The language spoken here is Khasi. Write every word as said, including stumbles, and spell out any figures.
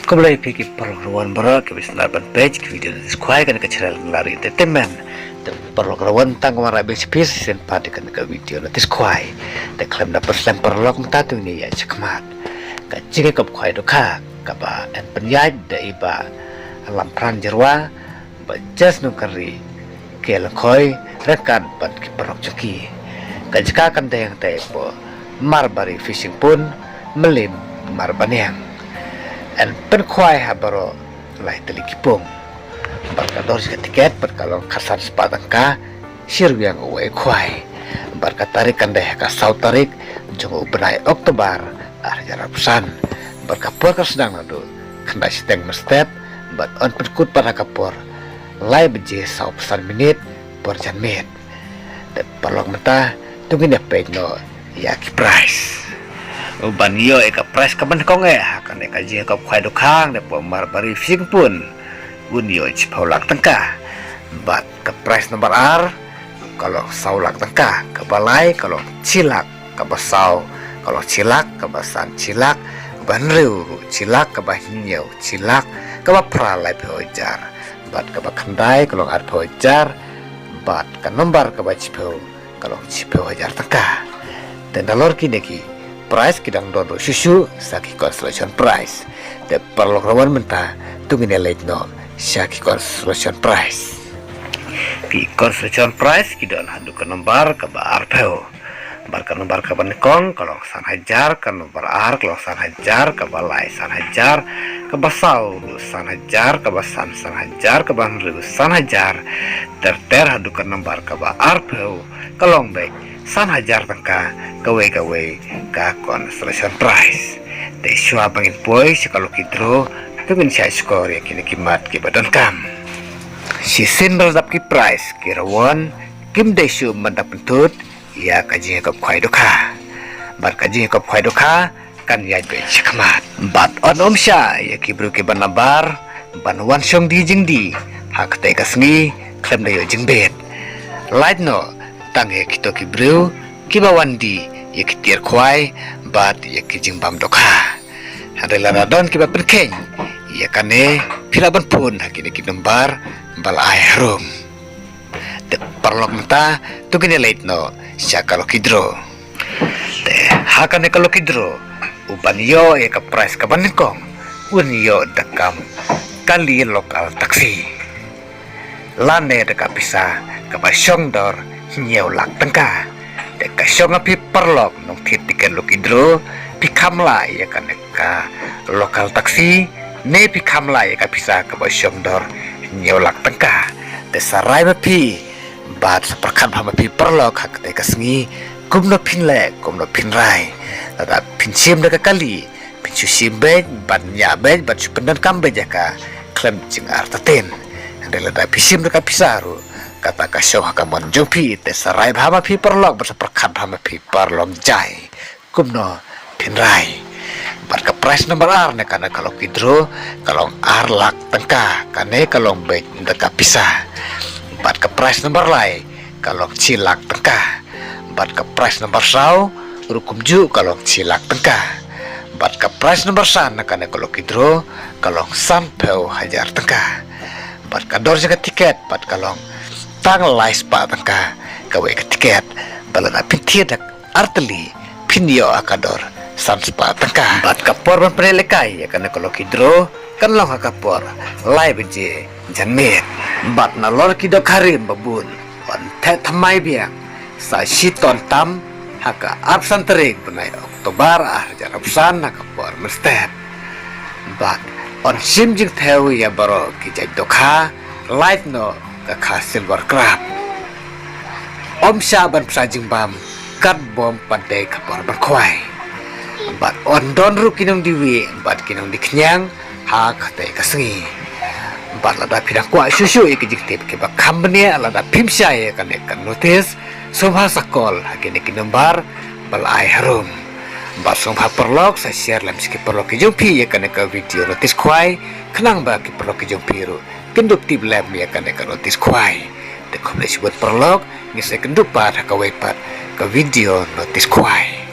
Khublei phi ki paralok ruwan baroh ki ba sngewbha ban peit ki video Notice Khwai kane ka channel Lari Entertainment. Te paralok ruwan tang ka wan rah biang sha phi shisien pat kane ka video Notice Khwai. Te khlem da pynslem paralok mynta to ngin ïa ïaid shakhmat. Ka jingïakop khwai dohkha kaba yn pynïaid da i Bah Lamphrang Jyrwa, Bah Jesnung Kari, K Lyngkhoi ryngkat bad ki paralok jong ki. Ka jaka kan dei hangtei hapoh Marbari Fishing Pond, Mylliem, Marbaniang. Yn pynkhwai ha baroh lai tylli ki pung. Bad ka dor jong ka tiket bad ka long khatsan spah tyngka, shi ryngwiang uwei khwai. Bad ka tarik kan dei ha ka saw tarik jong u bnai October ar hajar arphew san. Bad ka por kan sdang naduh khyndai shiteng mynstep bad yn pynkut pat ha ka por lai baje sawphew san minit por janmiet. Te paralok mynta to ngin ïa peit noh ïa ki prize. U ban ïoh ïa ka prize kaba nyngkong eh ha kane ka jingïakop khwai dohkha hapoh Marbari Fishing Pond un ïoh shiphew lak tyngka. Bad ka prize number ar ka long saw lak tyngka, kaba lai ka long shi lak, kaba saw ka long shi lak, kaba san shi lak, kaba hynriew ruh shi lak, kaba hynñiew shi lak, kaba phra laiphew hajar, bad kaba khyndai ka long arphew hajar, bad ka number kaba shiphew ka long shiphew hajar tyngka. Te nalor kine ki prize ki dang don ruh shuh shuh sa ki consolation prize. Te paralok ruwan mynta to ngin ïa leit noh sha ki consolation prize. Ki consolation prize ki don haduh ka number kaba arphew. Bad ka number kaba nyngkong ka long san hajar, ka number ar ka long san hajar, kaba lai san hajar, kaba saw ruh san hajar, kaba san san hajar, kaba hynriew san hajar. Ter ter haduh ka number kaba arphew ka long beit san hajar tyngka kawei kawei ka consolation prize. Te shuwa ba ngin poi sha ka lucky draw to ngin shait shkor ïa kine ki mat kiba donkam. Shisien ba la dap ki prize ki ruwan kim dei shuh ban da pynthut ïa ka jingïakop khwai dohkha. Bad ka jingïakop khwai dohkha kan ïaid beit shakhmat. Bad yn ym shah ïa ki briew kiba nabar ban wan shong die jingdie ha katei ka sngi khlem da ïoh jingbit. Lait noh tang ïa kito ki briew kiba wan die ïa ki tiar khwai bad ïa ki jingbam dohkha. Hynrei lada don kiba pynkheiñ ïa kane phi lah ban phone ha kine ki number ba la ai harum. Te paralok mynta to ngin ïa leit noh sha ka lucky draw. Te ha kane ka lucky draw u ban ïoh ïa ka prize kaba nyngkong un ïoh da ka kali local taxi lane da ka pisa kaba shong dor hynñiew lak tyngka. Te ka shong ha phi paralok nongthied tiket lucky draw, phi kham lah ïa kane ka local taxi ne phi kham lah ïa ka pisa kaba shong dor hynñiew lak tyngka. Te sa rai ma phi bad sa pyrkhat bha ma phi paralok ha katei ka sngi kumno phin leh, kumno phin rai. Lada phin shim da ka kali phin shu shim beit bad ñiah beit bad shu pyndonkam beit ïa ka khlem jingartatien. Hynrei lada phi shim da ka pisa ruh kata ka shong ha ka mon jong phi. Te sa rai bha ma phi paralok bad sa pyrkhat bha ma phi paralok jai kumno phin rai. Bad ka prize number ar na kane ka lucky draw ka long ar lak tyngka, kane ka long beit da ka pisa. Bad ka prize number lai ka long shi lak tyngka. Bad ka prize number saw ruh kumjuh ka long shi lak tyngka. Bad ka prize number san na kane ka lucky draw ka long sanphew hajar tyngka. Bad ka dor jong ka tiket bad ka long tang lai spah tyngka kawei ka tiket. Bad lada phin thied da ar tylli phin ïoh ha ka dor san spah tyngka. Bad ka por ban pynlehkai ïa kane ka lucky draw kan long ha ka por lai baje janmiet. Bad nalor ki dohkha rim ba bun yn theh thymmai biang sa shi ton tam ha ka arphew san tarik bnai October ar hajar arphew san ha ka por mynstep. Bad yn shim jingthew ïa baroh ki jait dohkha lait noh ka kha silver crab. Ym shah ban pynshah jingbam kat bym pat dei ka por ban khwai. Bad yn don ruh ki nongdie wieh bad ki nongdie khñiang ha katei ka sngi. Bad lada phi dang kwah shuh shuh ïa ki jingtip kiba kham bniah, lada phim shai ïa kane ka notice, sngewbha sa call ha kine ki number ba la ai harum. Bad sngewbha paralok sa share lem sha ki paralok ki jong phi ïa kane ka video Notice Khwai khnang ba ki paralok ki jong phi ruh kin dup tip lem ïa kane ka notice khwai. Te khublei shibun paralok, ngin sa ïakynduh pat ha kawei pat ka video notice khwai.